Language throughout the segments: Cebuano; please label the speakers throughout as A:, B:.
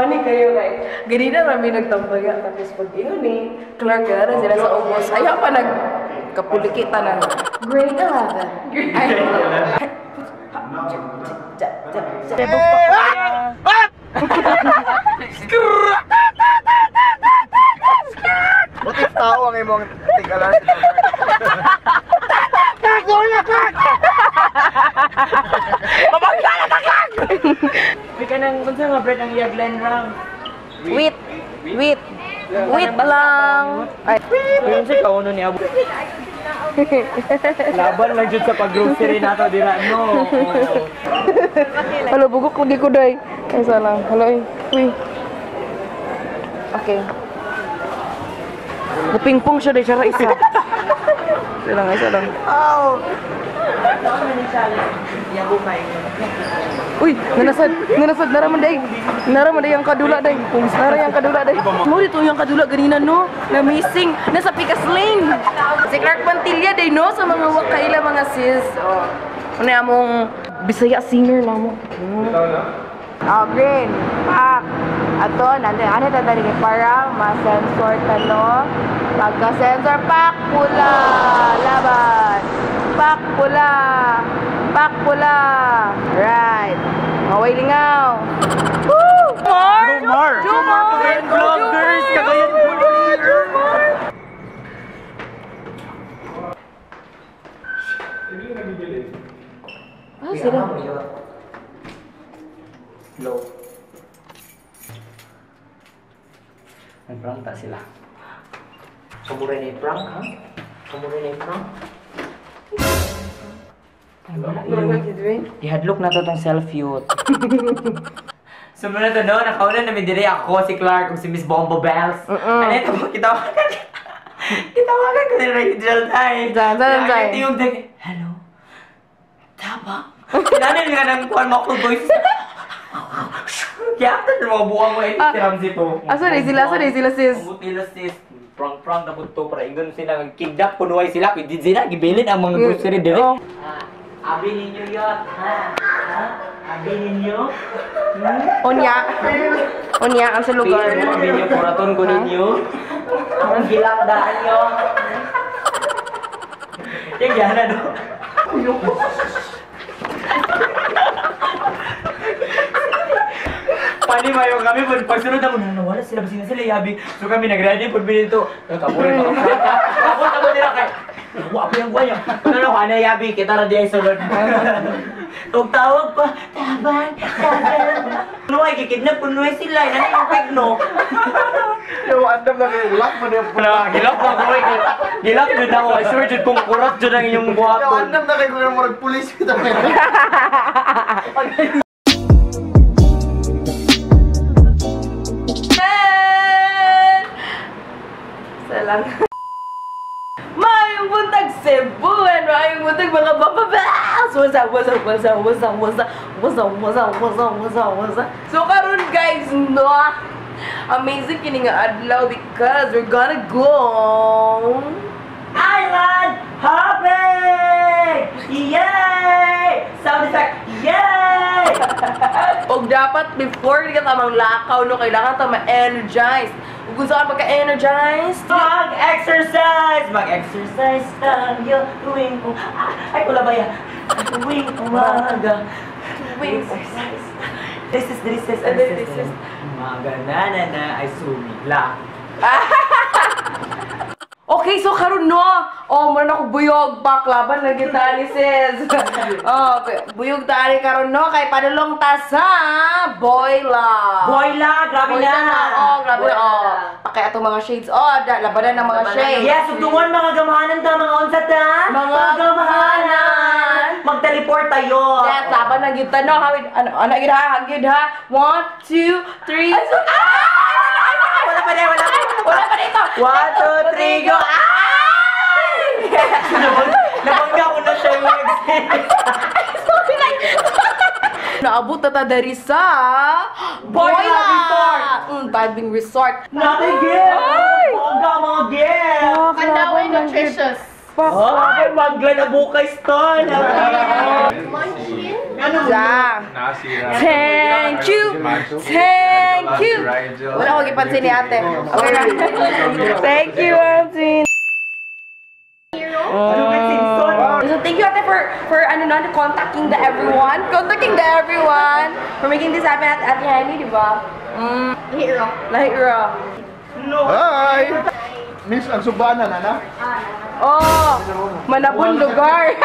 A: Funny kayo kay. Ganina rami nagtambaga tapos pag ingon ni Clark na sila sa ubos. Ayaw pa nag kapulikita na. Grade 11. Ay.
B: What if tao ang imong tingala?
C: May kanang unsa nga bread ang iya Glen Ram?
A: Wait. Wait. Wait lang. Ay.
C: Uy, unsa kauno ni Abo? Laban lang jud sa pag-grocery nato dira no.
A: Halo, bugok lagi ko day. Ay salang. Halo eh. Uy. Okay. Mupingpong siya day siya ra isa. Isa lang, isa lang.
B: Ow!
A: Uy, nanasad, nanasad, naraman day. Naraman day ang kadula day. Nara yang kadula day. Mo dito yung kadula ganina no, na missing, nasa Pikas Lane. Si Clark Mantilla day no sa mga wakaila mga sis. Oh. Ano among Bisaya singer na mo.
D: Oh, green. Pak. Ato, nandiyan. Ano tatali para ma-sensor ta no? Pagka-sensor, pak, pula. Laban. Pak, pula. Pak, pula. Right. Maway lingaw.
A: Woo! Jumar!
C: Jumar!
A: Jumar!
C: Cagayan Vloggers! Cagayan Vloggers!
A: Ah, sila.
C: Hello. Nag-prank ta sila. Sumuray na yung prank, ha? Sumuray na yung prank. Ay, wala yun. Ihadlok na to tong self-youth. Sumunod na no, nakauna na may dire ako, si Clark, ug si Miss Bombo Bells. Ano ito? Kitawagan. Kitawagan ko nila Rachel tay.
A: Zan, zan, zan.
C: Tiyog day. Hello? Tama. Kinanay nga ng kuwan mo ako voice. Kaya after mga buwang mo eh, si Ramsey to.
A: Asa ni sila? Asa ni sila sis?
C: Amot nila sis. Prank-prank na to para ingon sila kidnap kunuhay sila kay di sila gibilin ang mga grocery dire.
A: Oh.
C: Abi ninyo yot, ha? Ha? Abi ninyo?
A: Unya. Unya ang sa lugar.
C: Abi ninyo kuraton ko ninyo. Ang gilakdaan nyo. Yang gana do. Pani mayo kami pun pagsunod ako nawala sila basina sila yabi. So kami nag-ready pud dito. Kapoy ba? Kapot ako nila kay. Wa pa yung guwayo. Ano ana yabi kita ra diay sulod. Ug tawag pa, taban, taban. Nuay gikidnap kunoy sila, nani yung pigno.
B: Yo, andam na kayo. Lock mo na yung
C: Na, gilak pa ko eh. Gilak jud ako. I swear jud kung kurat jud ang inyong
B: Yo,
C: buhaton.
B: andam na kayo kung murag pulis kita.
A: Salang. Maayong buntag Cebu and maayong buntag mga bababels! What's up, what's up, what's up, what's up, what's up, what's up, what's up, what's up, what's up, what's up? So karon guys, no, amazing kini nga adlaw because we're gonna go
C: Island hopping! Yay! Sound effect! Yay!
A: Og dapat before di ka tamang lakaw no, kailangan ta ma-energize. Ug kung saan pagka-energized,
C: Mag-exercise! Mag-exercise tayo tuwing ay, wala ba yan? Tuwing umaga.
A: Tuwing
C: exercise. This is, this is,
A: And then this is.
C: Umaga na na na ay sumigla.
A: Okay, so karon no. Oh, mura na ko buyog back laban lagi ta ni sis. Oh, buyog ta ni karon no kay padulong ta sa Boyla.
C: Boyla! Grabe
A: Boyla
C: na!
A: Oh, grabe na. Oh. Pakay atong mga shades. Oh, da, labanan ng mga shades.
C: Yes, ugdungon mga gamahanan ta, mga unsa ta?
A: Mga
C: gamahanan! Mag-teleport tayo!
A: Yes, laban na gyud ta no. Hawid ano ano gyud ha, gyud ha. 1 2 3. Ah!
C: Wala pa na, wala pa.
A: Wala pa dito.
C: 1, 2, 3, go!
A: Ay!
C: Nabangga ko na siya yung
A: Sorry like. Naabot na ta diri sa
C: Boyla Resort.
A: Diving resort.
C: Natin gift!
A: Ay!
C: Bongga mga gift!
D: Kandaway nutritious. Pak.
C: Ay, maglan na bukay stall.
D: Ja. Thank you. Thank you. Wala ko gipansin ni ate. Okay na. Thank you, auntie. So thank you ate for ano no, contacting the everyone. Contacting the everyone for making this happen at Ate Honey, di ba? Mm.
A: Hero.
D: Lahira.
B: Hi! Miss, ang subanan, ana?
D: Oh, manabon lugar.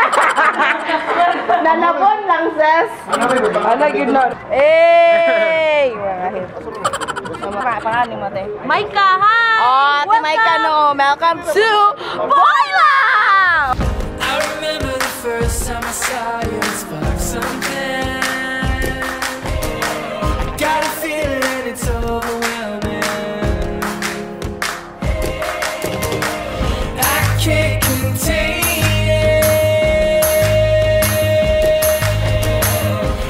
D: Nanabon lang, sis. Ano yun nun? Hey! Pangalan mo, ate.
A: Maika, hi!
D: Oh, Ate Maika, no. Welcome to Boyla!
E: I remember the first time I saw you, it sparked something. I got a feeling it's overwhelming. I can't contain it.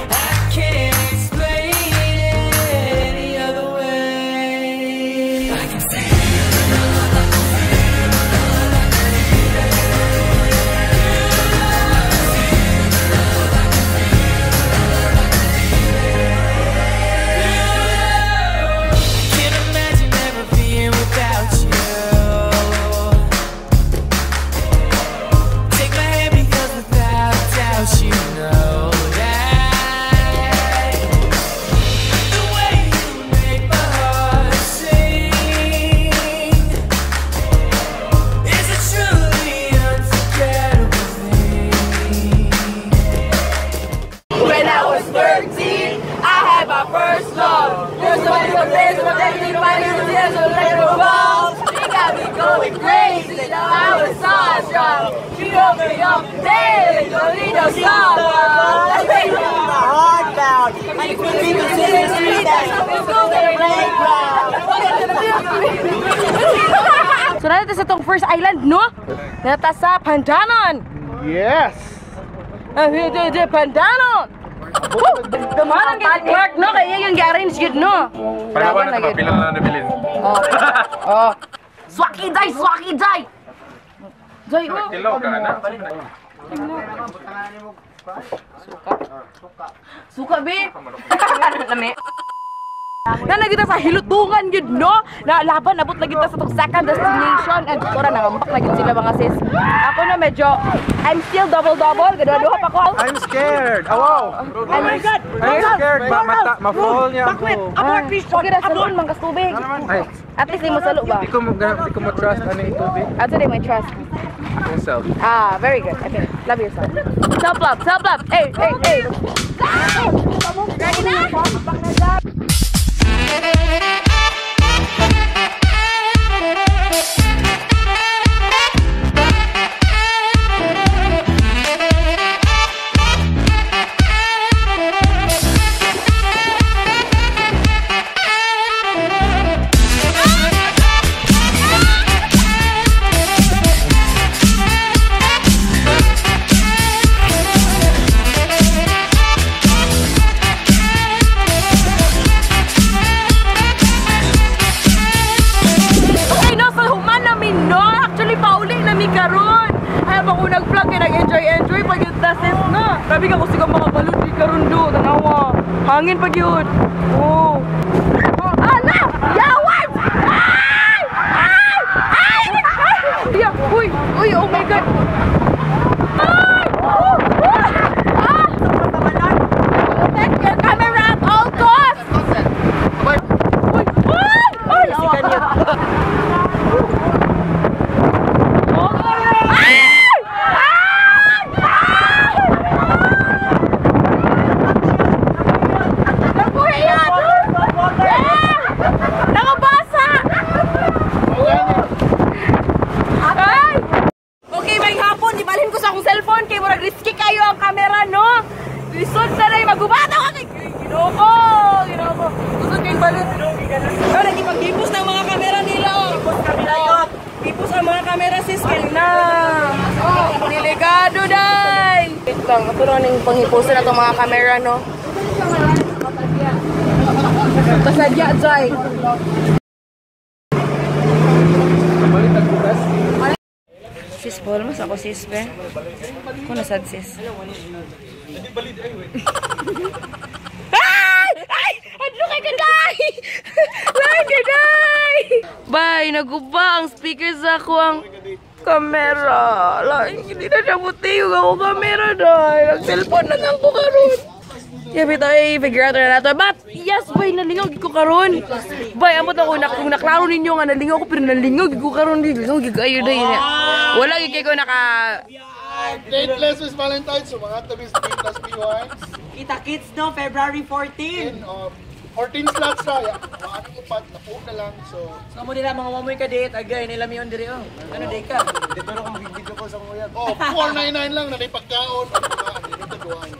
E: I can't explain it any other way. I can feel. Can't imagine ever being without you. Take my hand because without a doubt you know that the way you make my heart sing is a truly unforgettable thing.
D: When I was 13, I had my first love. There's somebody who plays my everything, my tears will let go balls. She got me going crazy. Now I was so strong. She woke me up daily. Don't need no song.
C: Heart bound. I
D: So nandito sa itong first island, no? Nata sa Pandanon.
B: Yes!
D: Ah, Pandanon! Woo! Damanan kay Clark, no? Kaya yung gi-arrange yun, no?
F: Palawan na ito, pila na nabilin.
D: Oh. Swaki day! Swaki day! Day, oh.
F: Kilo ka na.
D: Suka, be! Lami. Na kita sa hilutungan yun, no? Na laban, nabot na kita sa tong second destination. And tora, nangambak na gid sila mga sis. Ako na medyo, I'm still double-double. Gaduha-duha pa ko.
B: I'm scared! Oh, wow!
D: Oh my God!
F: I'm scared, ba ma-fall niya ako.
D: Okay na, saluon, mga tubig.
F: Ay,
D: At least di mo salo ba?
F: di ko mo trust ano yung tubig.
D: At least mo trust.
F: Yourself.
D: Ah, very good. Okay, love yourself. Self-love, self-love. Hey, hey, hey. Ready na? Okay, no, so human namin, no? Actually, pauli na mi karon. Ay, pag unang vlog, kaya nag-enjoy-enjoy pag yung sis, no? Grabe ka kung sigaw mga balon di karon do. Tanawa. Hangin pag yun. Oh. Ala! Yawan! Ay! Ay! Ay! Ay! Yeah. Uy! Uy! Oh my God! Ay! Oh! Ah! Protect your camera at all costs! Uy! Uy! Uy! Ay! Ay! Nabuhi yan! Ah! Nakabasa! Ay! Okay, may hapon. Ibalhin ko sa akong cellphone kay murag risky kayo ang kamera, no? Lisod na rin. Magubat ako kay Ginoo ko! Ginoo ko. Gusto kayong balot. Oh, nagipag-hipos ng mga kamera nila, oh. Oh, hipos ang mga kamera, sis. Kaya na. Oh, delikado, day. Wait lang. Ito na yung panghiposan na itong mga kamera, no? Pasadya, Joy.
A: Sis, Paul, mas ako sis, be. Ko na sad sis. Ay! Ay! Adlo kay kaday! Lain kaday! Bye, naguba ang speaker sa ako ang kamera. Lain, hindi na siya buti yung ako kamera dahil. Ang cellphone na lang ko karon. Yeah, bitaw eh, figure out na nato. But, yes, bay, nalingaw gid ko karon. Bay, amot ako, nak kung naklaro ninyo nga nalingaw ko, pero nalingaw gid ko karon. Lingaw gid kayo dahil. Wala gid kay ko naka.
G: Dateless is Valentine's, so mga tabi sa Dateless BYs.
C: Kita kits no, February 14.
G: And, 14 slots na, ya. Mga ano upat, napuo na lang, so.
C: So mo nila mga wamoy ka date, agay nila miyon diri oh. Ano day ka?
B: Dito na ko mag-video ko sa kuya.
G: Oh, 499 lang, na pagkaon, at mga unlimited wine.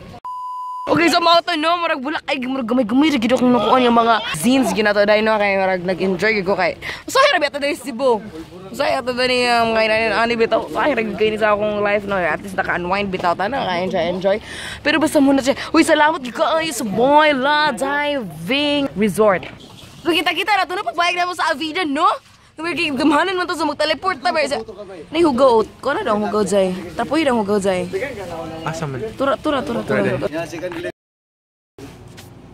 A: Okay, so mao to no, murag bulak ay murag gamay-gamay ra gid akong nakuan yung mga zines ginato dai no kay murag nag-enjoy gid ko kay. Usahay ra bitaw dai sa Cebu. Usahay ato dani ang mga inanin ani bitaw. Usahay ra gid kay ni sa akong life no. At least naka-unwind bitaw ta na, naka-enjoy enjoy. Pero basta muna siya. Uy, salamat gid kaayo sa Boyla Diving Resort. So kita-kita na to na pagbayag na mo sa Avida no. Kumir gamhanan man to sa mag-teleport ta ba sa. Nay hugaw ko na daw hugaw jay. Tapoy daw hugaw jay.
F: Asa man?
A: Tura tura tura tura.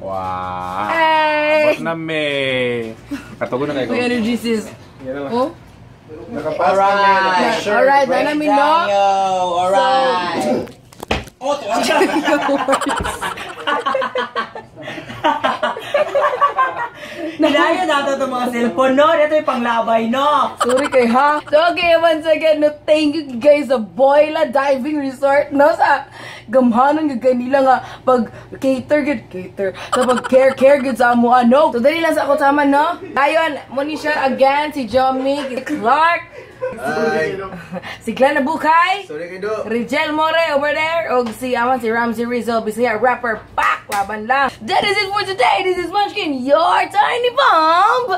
F: Wow.
A: Hey!
F: Abot na me. Katugo na kayo.
A: Uy, energy sis. Oh?
F: Nakapass na me. Naka-shirt.
A: Alright, na namin no.
C: Alright. Oh, Nilayo nato itong mga cellphone, no? Ito yung panglabay, no?
A: Sorry kay ha. So okay, once again, no, thank you guys sa Boyla Diving Resort, no, sa gamhanan gyud kay nila nga pag cater gud cater sa pag care care gud sa amo ano. So dali lang sa ako tama no. Ayon, mo ni siya again si Jomi Clark,
B: Ay,
A: si Glenn Bukay.
B: sorry kay Do.
A: Rigel More over there og si aman si Ramsey Rizal Bisaya rapper pak laban lang. That is it for today. This is Munchkin, your tiny bomb.